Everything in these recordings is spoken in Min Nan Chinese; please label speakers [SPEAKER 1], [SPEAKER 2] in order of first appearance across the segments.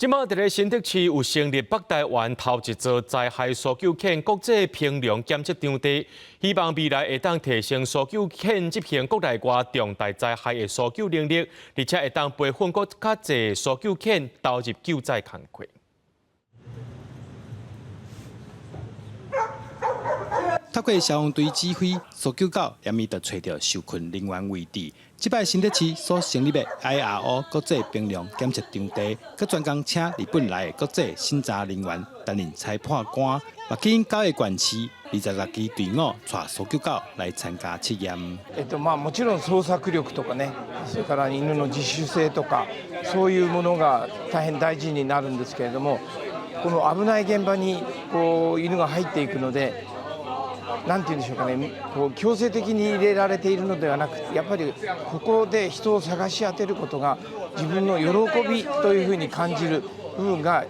[SPEAKER 1] 這馬佇咧新竹市有成立北台灣頭一座災害搜救犬國際評量檢測場地，希望未來會當提升搜救犬執行國內外重大災害的搜救能力，而且會當培訓閣較濟搜救犬投入救災工作。
[SPEAKER 2] 透過消防隊指揮，搜救狗連伊就揣著受困人員位置。這擺新竹市所成立的 IRO 國際評量檢測場地，閣專工請日本來的國際審查人員擔任裁判官，嘛吸引九个縣市26支隊伍帶搜救狗來參加測驗。
[SPEAKER 3] まあもちろん捜索力とかね、それから犬の自主性とか、そういうものが大変大事になるんですけれども、この危ない現場にこう犬が入っていくので。なんて言うんでしょうかね、こう強制的に入れられているのではなく、やっぱりここで人を探し当てることが自分の喜びというふうに感じる部分が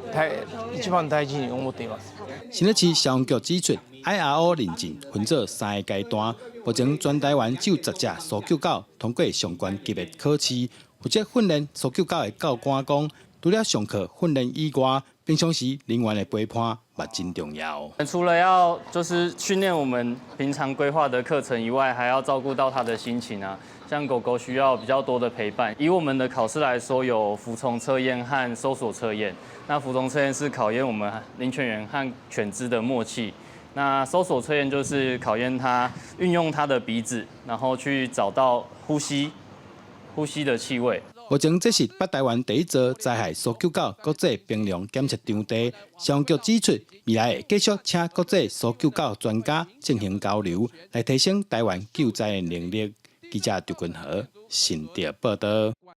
[SPEAKER 3] 一番大事に思っています。
[SPEAKER 2] 新竹市消防局指出，IRO 認證分做三个階段，目前全台灣只有10隻搜救狗通過上懸級別考試，負責訓練搜救狗的教官講，除了上課訓練以外，平常時人員的陪伴嘛真重要。
[SPEAKER 4] 除了要就是訓練我們平常規劃的課程以外，還要照顧到他的心情啊。像狗狗需要比較多的陪伴。以我們的考試來說，有服從測驗和搜索測驗。那服從測驗是考驗我們領犬員和犬隻的默契。那搜索測驗就是考驗他運用他的鼻子，然後去找到呼吸的氣味。
[SPEAKER 2] 目前這是北台灣第一座災害搜救狗國際評量檢測場地。消防局指出，未來會繼續請國際搜救狗專家進行交流，來提升台灣救災的能力。記者張君和新竹報導。